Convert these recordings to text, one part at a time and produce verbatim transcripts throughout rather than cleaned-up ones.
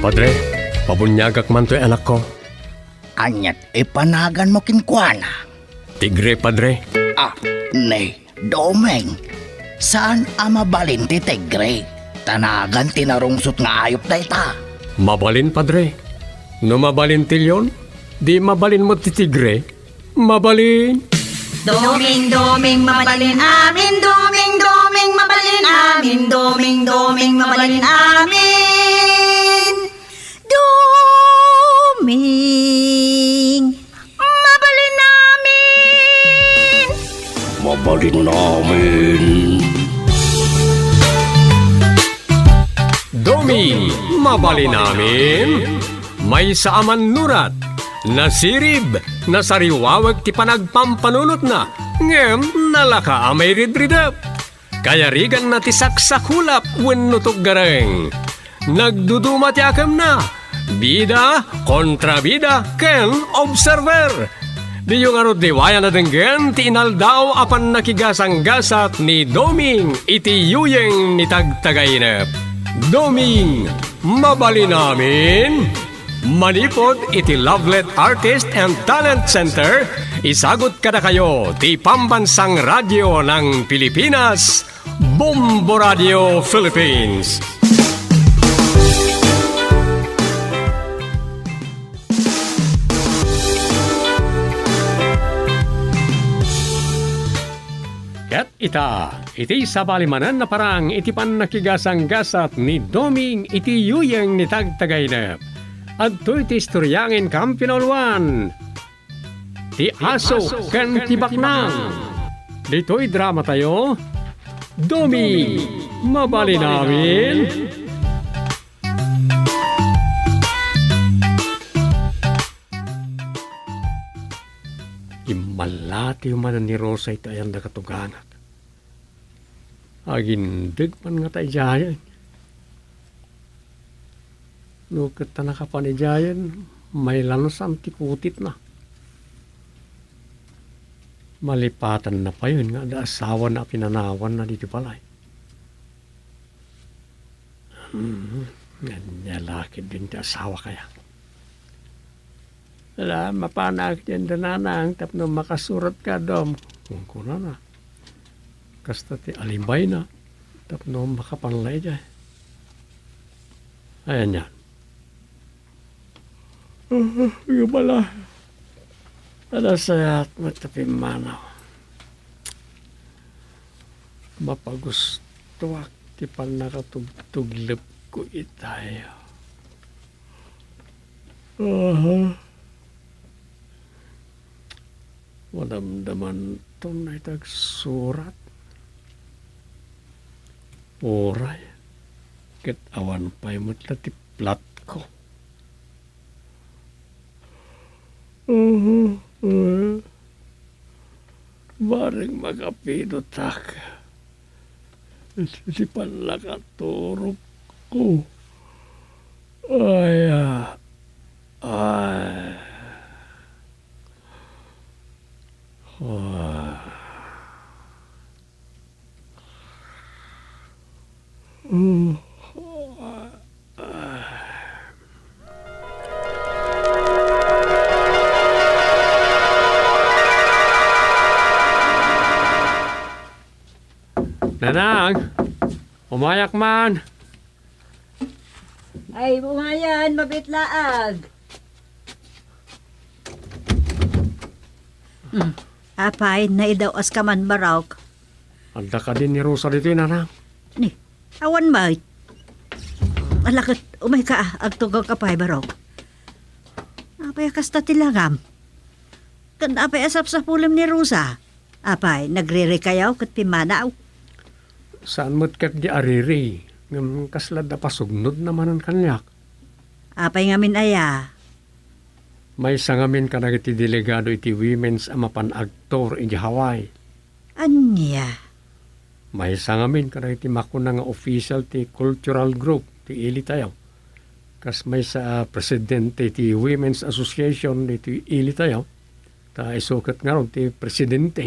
Padre, pabuniagak man toy anakko. Aniat ipanaganmo kenkuana? Tigre, Padre. Ah, ni Doming, saan a mabalin ti tigre? Ta nagan ti narungsot nga ayup dayta. Mabalin, Padre. No mabalin ti leon, di mabalin met ti tigre. Mabalin. Doming, doming, mabalin amin. Doming, doming, mabalin amin. Doming, doming, mabalin amin. Doming, mabalin amin. Mabalin amin. Doming, mabalin amin. Maysa a mannurat, nasirib, nasariwawek ti panagpampanunotna, ngem nalaka a mairidridep. Kayariganna ti saksakulap wenno tuggareng. Nagduduma ti akemna, bida, kontrabida, ken observer. Diyo ngarud liwayan a denggen ti inaldaw a pannakigasanggasat ni Doming iti yuyeng ni Tagtagainep. Doming, mabalin amin? Manipud iti Lovelet Artist and Talent Center, isagut kadakayo ti Pambansang Radyo ng Pilipinas, Bombo Radio Philippines. Ket ita, iti sabali manen a parang iti pannakigasanggasat ni Doming iti yuyeng ni Tagtagainep. Adtoy ti istorya nga inkaam pinauluan ti aso ken ti baknang. Ditoy dramatayo, Doming, mabalin amin? Immalatiw manen ni Rosa iti ayan da katugangak. Agindeg man ngata idiayen. No ket ta nakapan idiayen, mailansan ti kutitna. Malipatanna payen nga adda asawana a pinanawanna ditoy balay. Hmm, ania la ketdin ti asawa kaya? Ala, mapanak diay da nanang tapno makasurat ka, Dom, kunkunana. Kasta ti alibayna tapno makapan la idiay. Ayan yan. Uhu, yung pala. Ala, sayat mo iti pimmanaw. Mapagustuak ti pannakatugtuglep ko itay. Aha. Madamdamanton iti agsurat. Uray, ket awan pay met la ti platko. Mhm, eh. Bareng makapidotak iti pannakaturogko. Ay, ah, ay. Ah. Nanang, umayak man. Ay, umayan, mabitlaag. Hmm. Apay, naidaw-as ka man, Barok? Adda kadi ni Rosa ditoy, Nanang? Ni, awan met. Ala ket, umay ka, agtugaw ka pay, Barok. Apay a kasta ti langam? Ken apay a sapsapulem ni Rosa? Apay, nagririkayo ket pimmanaw? Saan met ketdi a riri, ngem kasla adda pasugnodna manen kaniak. Apay ngamin aya? Maysa ngamin kadagiti delegado iti women's a mapan agtour idiay Hawaii. Ania? Maysa ngamin kadagiti makuna nga official ti cultural group ti ili tayo. Kas maysa a presidente ti Women's Association ditoy ili tayo, ta isu ket ngarud ti presidente.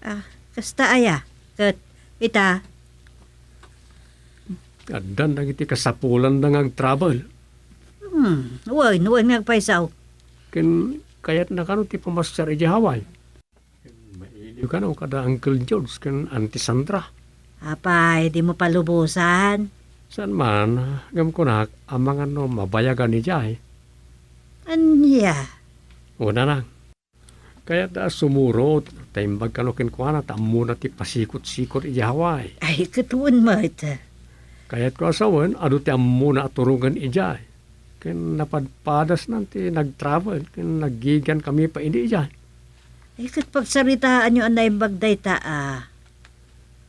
Ah, kasta aya? Ket ita? Addan dagiti kasapulanda nga agtravel. Hmm, wen, wen nga agpayso. Ken kayatna kano ti pamasiar idiay Hawaii? Mailiw kano kada Uncle George ken Auntie Sandra. Apay, dimo palubosan? Saan man, ngem kunak, amangan no mabayagan idiay. Ania? Una na. Kayatda a sumurot, ta imbag kano kenkuana ta ammona ti pasikot-sikot idiay Hawaii. Ay, ket wen met. Kayatko a sawen, adu ti ammona a turongen idiay. Ken napadpadasnan ti nagtravel, ken naggigian kami pay idi idiay. Ay, ket pagsaritaanyo a naimbag dayta, a.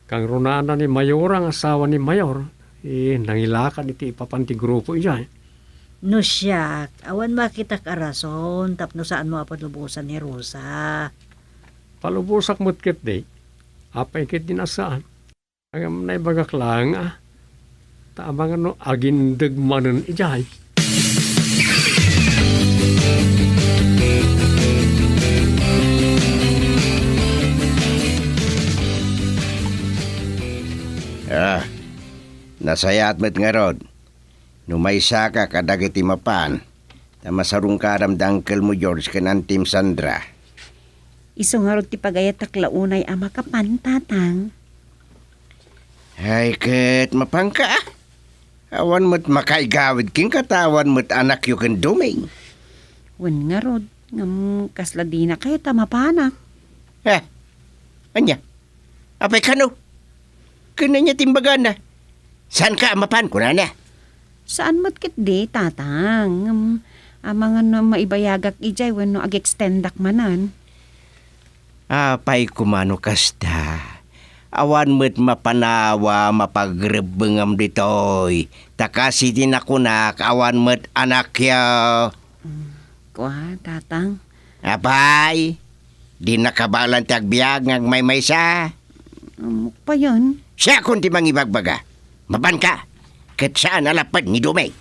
Kangrunana ni Mayor nga asawa ni Mayor, eh, nangilakan iti ipapan ti grupo idiay. No siak, awan makitak a rason tapno saanmo a palubosan ni Rosa. Palubosak met ketdi. Apay ketdin a saan? Ngem naibagak laeng a, ta amangan no agindeg manen idiay. Ah, nasayaat met ngarud. No maysaka kadagiti mapan, ta masarungkadam da Uncle mo George ken Auntie Sandra. Isu ngarud ti pagayatak la unay a makapan, Tatang. Ay, ket mapanka, a. Awan met makaigawid kenka ta awan met anakyo ken Doming. Wen ngarud, ngem kasla dina kayat a mapanak. Eh, ania? Apay kano? Ken ania ti imbagana? Saanka a mapan, kunana. Saan met ketdi, Tatang. Ngem, amangan no maibayagak idiay wenno ag-extendak manen. Apay koma no kasta? Awan met mapanawa mapagrebbengam ditoy, ta kas iti nakunak, awan met anakyo. Mm, kua, Tatang. Apay, di nakabaelan ti agbiag nga agmaymaysa? Ammok payen. Siakon ti mangibagbaga. Mapanka, ket saan a lapped ni Dumeng.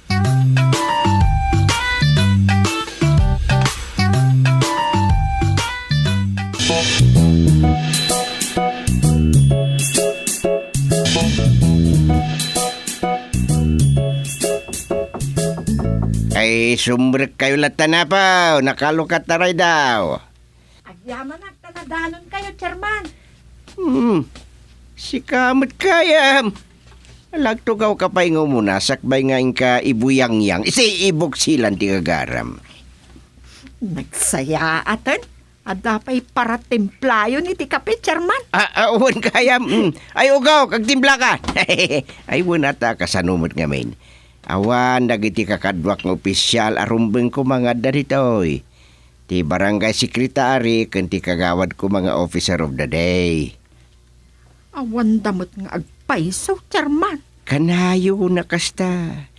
Ay, sumrekkayo latta, napaw. Nakalukat ta raydaw. Agyamanak ta nadanonkayo, Chairman. Hmm. Sika met gayam. Ala, agtugawka pay nga umuna, sakbay nga inka ibuyangyang, iti ibuksilan ti gagaram. Nagsayaaten? Adda pay paratimplayon iti kape, Chairman? Ah, ah, wen gayam. Hmm. Ay, ugaw, agtimplaka. Ay, wen ata, kasano met ngamin? Awan dagiti kakaduak nga opisial a rumbeng koma nga adda ditoy. Ti barangay secretary ken ti kagawad koma nga officer of the day. Awanda met nga agpayso, Chairman. Kanayon a kasta.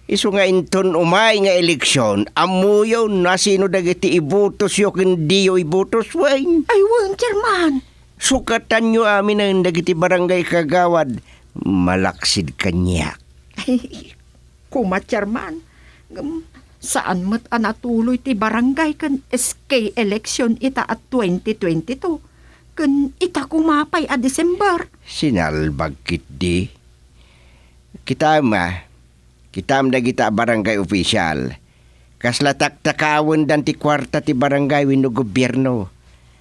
Isu nga inton umay nga eleksion, ammoyon no asino dagiti ibutosyo ken diyo ibutos, wen? Ay, wen, Chairman. Sukatanyo aminen dagiti barangay kagawad, malaksid kaniak. Ay, koma, Chairman. Ngem, saan met a natuloy ti barangay ken S K election ita a twenty twenty-two. Ken ita koma pay a December. Sinalbag ketdi. Kitaem a, kitaem dagita a barangay official. Kasla taktakawendan ti kuarta ti barangay wenno gobierno.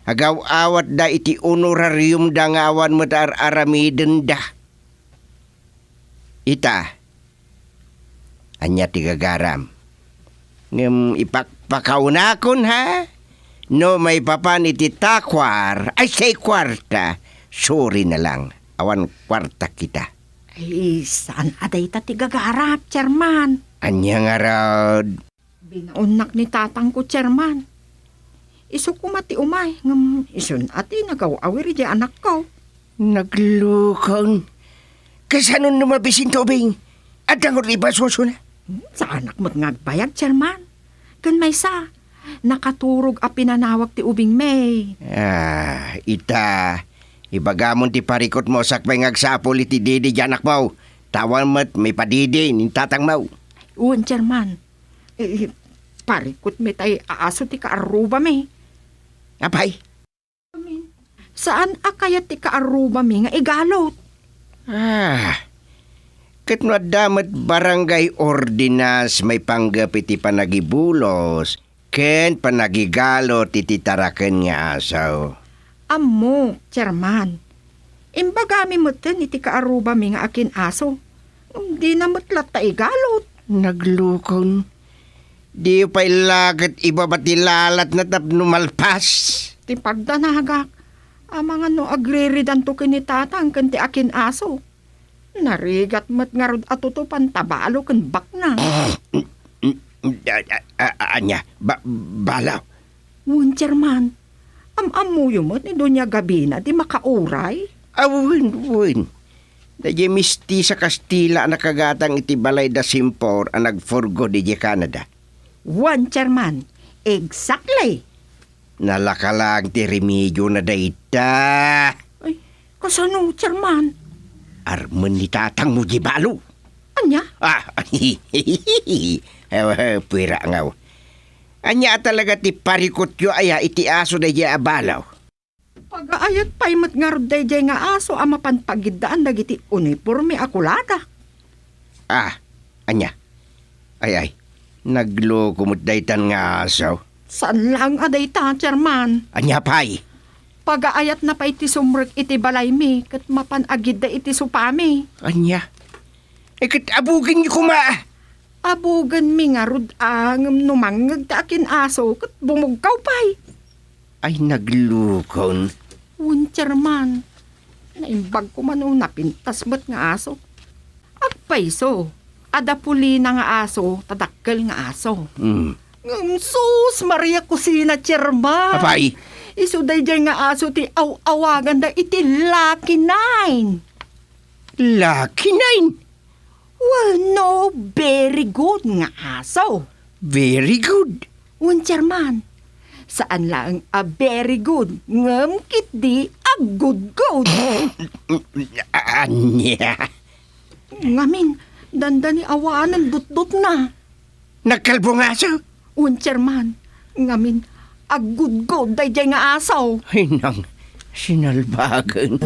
Agaw-awatda iti honorariumda nga awan met ar-aramidenda. Ita, ania ti gagaram? Ngem ipakpakawnakon, ha? No maipapan iti takuar, ay say kuarta, sorry na lang, awan kuarta kita. Ay, saan a dayta ti gagaram, Chairman? Ania ngarud? Binaonnak ni tatangko, Chairman. Isu koma ti umay, ngem isun a ti nagaw-awir idiay anakko. Naglukong. Kasanon no mabisin ti ubing? Adda ngarud ibasusona? Hmm, saanak met nga agbayag, Chairman. Ken maysa, nakaturog a pinanawag ti ubingmi. Ah, ita, ibagamon ti parikutmo sakbay nga agsapul iti didi ti anakmo. Ta awan met maipadidi ni tatangmo. Wen, Chairman. Eh, parikutmi tay aso ti kaarrubami. Apay? Saan a kayat ti kaarrubami nga igalut? Ah, Ket no adda met barangay ordinance maipanggep iti panagibulos ken panagigalot iti taraken nga aso. Ammok, Chairman. Imbagami metten iti kaarrubami nga akin-aso. Ngem dina met latta igalot. Naglukon. Diyo pay la ket ibaba ti lalatna tapno malpas. Ti pagdanagak, amangan no agriridanto ken ni Tatang ken ti akin-aso. Narigat met ngarud a tutupan ta balo ken baknang. A-, a-, a-, ania? Ba-, balo? Wen, Chairman. Am-ammoyo met ni Doña Gabina ti makauray? A, wen, wen. Daydiay mistisa Kastila a nakagatang iti balay da Simpor a nagpurgo idiay Canada. Wen, Chairman. Exactly. Nalaka laeng ti remediona dayta. Ay, kasano, Chairman? Armen ni tatangmo diay balo. Ania? Ah, eh, puera ngaw. Ania a talaga ti parikutyo aya iti aso daydiay a balo? Pagaayat pay met ngarud daydiay nga aso a mapan pagiddaan dagiti uniporme a kulata. Ah, ania? Ay, ay, nagluko met daytan nga aso. Saan laeng a dayta, Chairman. Ania pay? Pagaayatna pay ti sumrek iti balaymi ket mapan agidda iti supami. Ania? Eh, ket abugenyo koma. Abugenmi ngarud a ngem no mangngeg ti akin-aso ket bumugkaw pay. Ay, naglukon. Wen, Chairman. Naimbag koma no napintas met nga aso. Agpayso, adda pulina nga aso, ta dakkel nga aso. Hmm. Ngem sus, Maria Kusina, Chairman. Apay? Isu daydiay nga aso ti aw-awaganda iti Lucky Nine. Lucky Nine? Well, no, very good nga aso. Very good. Wen, Chairman. Saan laeng a very good, ngem ketdi aggudgud. Ania? Ngamin, dandani awanen butbutna. Nagkalbungaso? Wen, Chairman. Ngamin, aggudgud daydiay nga aso. Ay, nang sinalbagen.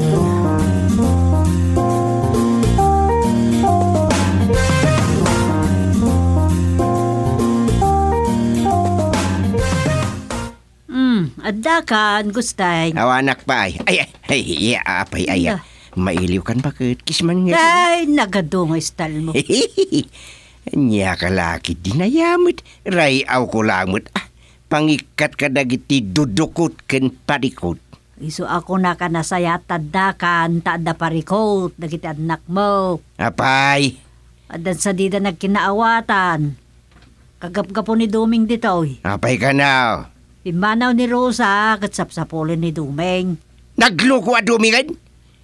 Hmm, adda kan, Gusteng. Awanak pay. Ay, ay, ay, iya, apay, ay, ah. Anda? Mailiw kan baket, kisman nga. Ay, nagadu nga istalmo. Ania ka la ketdi nayamet, ray-awko lamet, ah, pangikkat kadagiti dudukot ken parikot. Isu a kunak a nasayaat ti adda kan, ta adda parikot dagiti annakmo. Apay? Addan sadida nagkinaawatan. Kagapgapu ni Doming ditoy. Apay kano? Pimmanaw ni Rosa ket sapsapulen ni Doming. Nagluko a Domingen?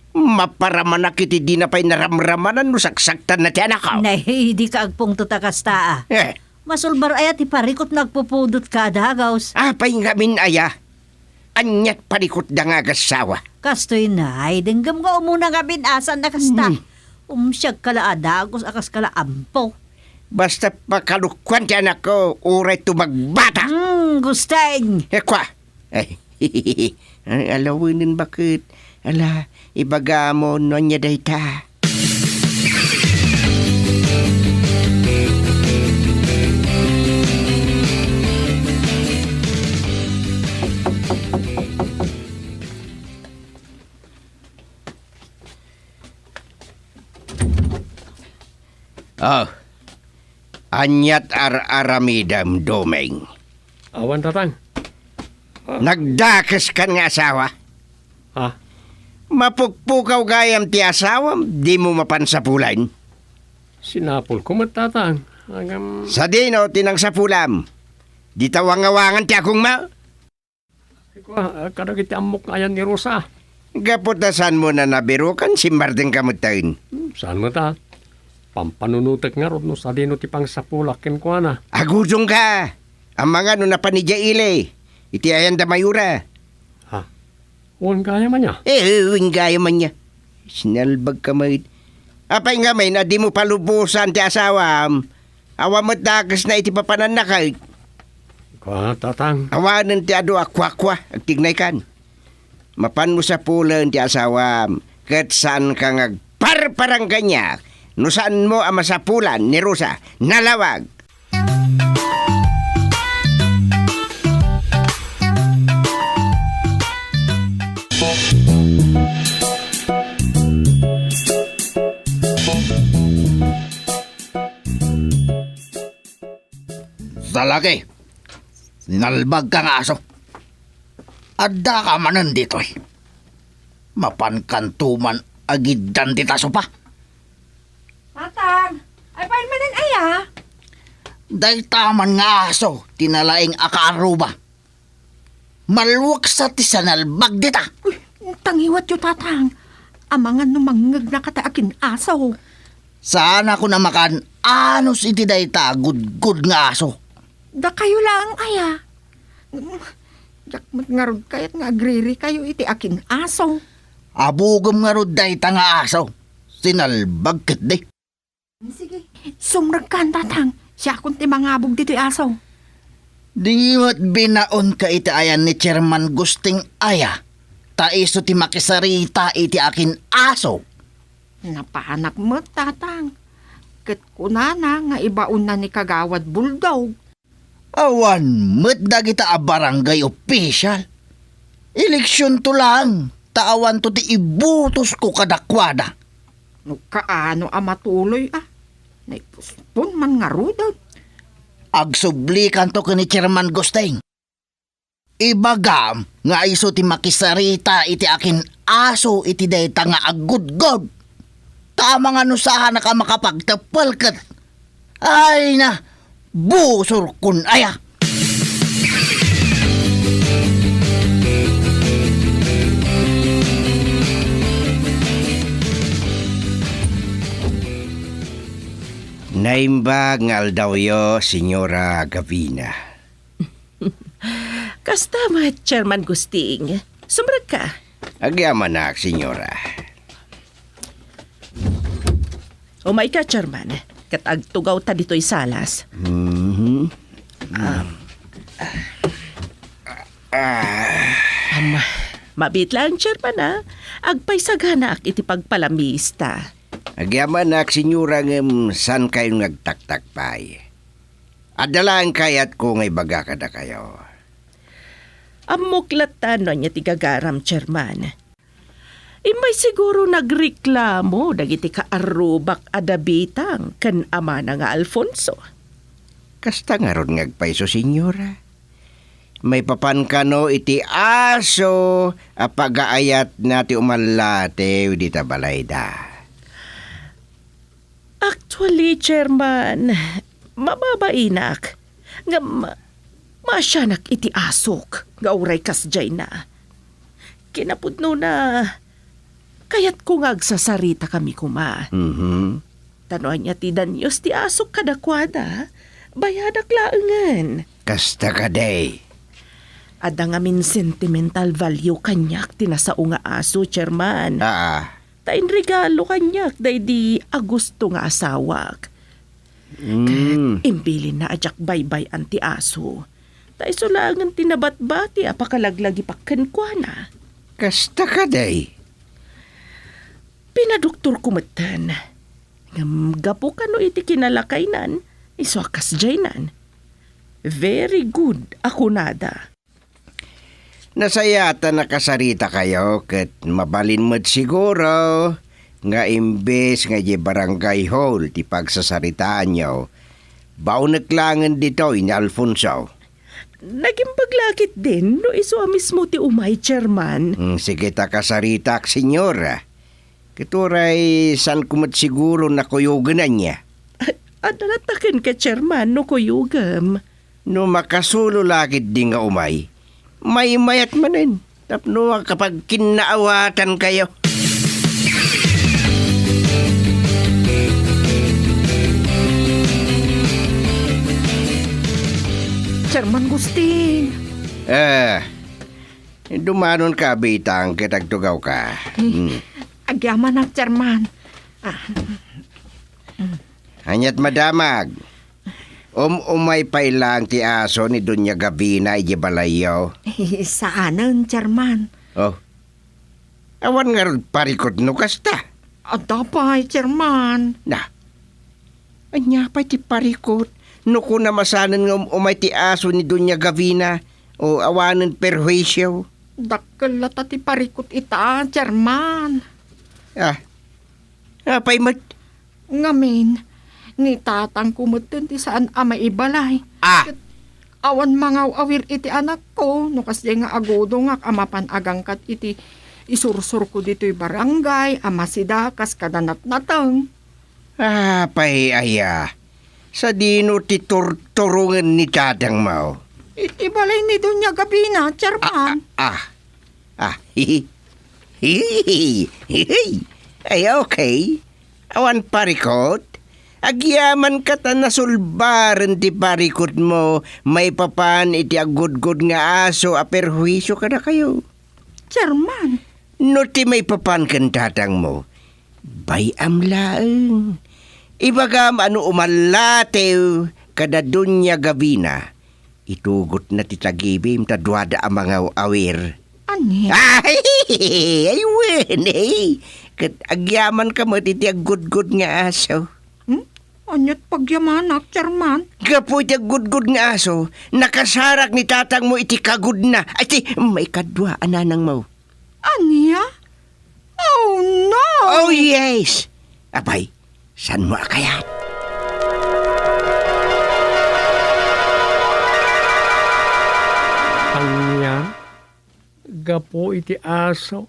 Maparamanak iti dina pay naramramanan no saksaktanna ti anakko. Nay, dika agpungtot a kasta, a. Eh. Masulbar aya ti parikot no agpupudotka a dagus? Apay ngamin aya? Aniat parikotda nga agassawa? Kastoy, nay, denggem nga umuna nga bin-asan a kasta. Hmm. Umsiagka la a dagus a kas kala ampo. Basta pakalukuan ti anakko, uray tumagbata. Hmm, Gusteng. Eh, kua. Ay, alawenen baket. Ala, ibagam no ania dayta. Oh, aniat ar-aramidem, Doming? Awan, Tatang. Ah. Nagdakeskan nga asawa? Ha? Mapukpukaw gayam ti asawam, dimo mapan sapulen? Sinapulko met, Tatang. Agam- Sadino ti nangsapulam? Dita wangawangan ti agongmo? Kua, ah, kadagiti ammok nga ayan ni Rosa. Gapu ta saanmo a nabirukan, simmardengka metten. Hmm, saan met a. Pampanunotek ngarud no sadino ti pangsapulak kenkuana. Agudongka! Amangan no napan idiay ili, iti ayanda mayura. Ha? Wen gayam ania? Eh, wen gayam ania. Sinalbagka met. Apay ngamin a dimo palubosan ti asawam? Awan met dakesna iti papananna ket. Kua, Tatang. Awanen ti adu a kuakua, agtignaykan. Mapanmo sapulen ti asawam, ket saanka nga agparparang kaniak. no saanmo a masapulan ni Rosa. Nalawag! Dalaki, nalbag ka nga aso. Adda ka manen ditoy. Mapankanto man agiddan ti taso pa. Tatang, ay, pain manen aya? Dayta man nga aso ti nalaing a kaarruba. Malweksa ti sanalbag dita. Uy, tangiwatyo, Tatang. Amangan no mangngegna kata akin aso. Saan ako namakan anus iti dayta a gudgod nga aso. Dakayo laeng aya? Diak met ngarud kayat nga agririkayo iti akin aso. Abugem ngarud dayta nga aso. Sinalbag ketdi. Sige. Sumrekkan, Tatang. Siakon ti mangabug ditoy aso. Di met binaonka iti ayan ni Chairman Gusting aya, ta isu ti makisarita iti akin aso. Napanak met, Tatang. Ket kunana nga ibaonna ni Kagawad Bulldog. Awan met dagita a barangay official. Eleksionto laeng, ta awanto ti ibutosko kadakuada. No kaano a matuloy a, naipuspon man ngaruden. Agsublikanto ken ni Chairman Gusting. Ibagam nga isu ti makisarita iti akin aso iti dayta nga aggudgod. Tama nga no saanak a makapagteppel ket, ay na, busorkon aya. Naimbag nga aldawyo, Señora Gavina. Kasta met, Chairman Gusting. Sumrekka. Agyamanak, Señora. Umayka, Chairman, ket agtugawta ditoy salas. Mhm. Ah. Ah. Am, mabiit laeng, Chairman, a. Agpaysaganaak iti pagpalamista. Agyamanak, Señora, ngem saankayon nga agtaktak pay. Adda laeng kayatko nga ibaga kadakayo. Ammok latta no ania ti gagaram, Chairman. Immay siguro nagreklamo dagiti kaarrubak a Dabitang ken amana nga Alfonso. Kasta ngarud nga agpayso, Señora. Maipapan kano iti aso a pagaayatna ti umallatew dita balayda. Actually, Chairman, mababainak. Ngem, maasianak iti asok nga uray kasdiayna. Kinapudnona, kayatko nga agsasaritakami koma. Mhm. Ta no ania ti danyos ti asok kadakuada, bayadak laengen. Kasta kadi. Adda ngamin sentimental value kaniak ti nasao nga aso, Chairman. Aa. Ta inregalo kaniak daydi a gusto nga asawak. Mm. Ket imbilinna a diak baybay-an ti aso. Ta isu laengen ti nabatbati a pakalaglagipak kenkuana. Kasta kadi? Pinadoktorko metten. Ngem gapu kano iti kinalakaynan, isu a kasdiaynan. Very good a kunada. Nasayaat a nakasaritakayo ket mabalin met siguro nga imbes nga idiay barangay hall ti pagsasaritaanyo, baonek laengen ditoy ni Alfonso. Nagimbag la ketdin no isu a mismo ti umay, Chairman. Mm, sige ta kasaritak, Señora. Ket uray saanko met siguro nakuyogen ania. Adda latta kenka, Chairman, no kuyogem. No makasulo la ketdi nga umay, maymayat manen tapno makapagkinnaawatankayo. Chairman Gusting! Eh, dumanonka a bitang ket agtugawka. Hmm. Agyamanak, Chairman. Ah. Aniat madamag? Um-umay pay laeng ti aso ni Doña Gabina idiay balayyo? Saanen, Chairman. Oh. Awan ngarud parikut no kasta? Adda pay, Chairman. Na, ania pay ti parikut? No kuna masanen nga um-, umay ti aso ni Doña Gavina, o awanen perhuisio? Dakkel latta ti parikut ita, Chairman. Ah, apay met? Ngamin, ni tatangko metten ti saan a maibalay. Ah! Ket awan mangaw-awir iti anakko, no kasdiay nga agudongak a mapan agangkat iti isursurko ditoy barangay a masida kas kada natnateng. Apay aya, sadino ti turturongen ni tatangmo? Iti balay ni Doña Gabina, Chairman. Ah, ah, ah, hihi. Hihi. Hihi. Ay, okay. Awan parikut. Agyamanka ta nasulbaren ti parikutmo maipapan iti aggudgud nga aso a perhuisio kadakayo. Chairman. No ti maipapan ken tatangmo, bay-am laeng. Ibagam a no umallatew kada Doña Gabina, itugotna ti tagibim ta duada a mangaw-awir. Ania? Ay, ay, wen, eh. Ket agyamanka met iti aggudgud nga aso. Hmm? Ania't pagyamanak, Chairman? Gapu iti aggudgud nga aso, nakasarak ni tatangmo iti kagudna. Ay, ti maikadua a nanangmo. Ania? Oh, no! Oh, yes! Apay, saanmo a kayat? Ania? Gapu iti aso,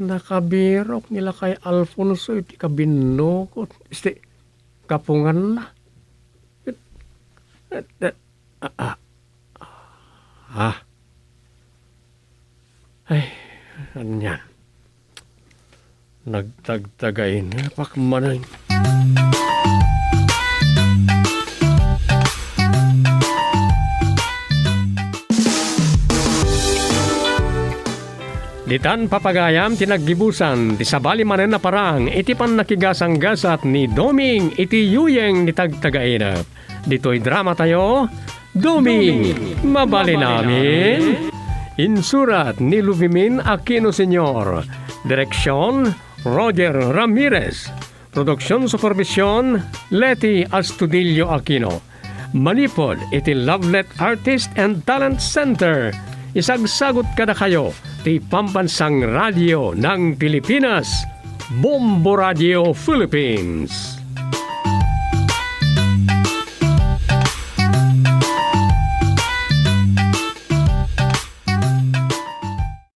nakabirok ni Lakay Alfonso iti kabinnukot, isti kapunganna. Ah, ah. Ah. Ay, anian. Nagtagtagainepak manen. Ditan papagayam ti naggibusan ti sabali manen a parang iti pannakigasanggasat ni Doming iti yuyeng ni Tagtagainep. Ditoy dramatayo, Doming, mabalin amin. Insurat ni Luvimin Aquino Senior. Direksyon, Roger Ramirez. Production supervision, Leti Astudillo Aquino. Manipud iti Lovelet Artist and Talent Center, isagsagut kadakayo ti Pambansang Radio ng Pilipinas, Bombo Radio Philippines.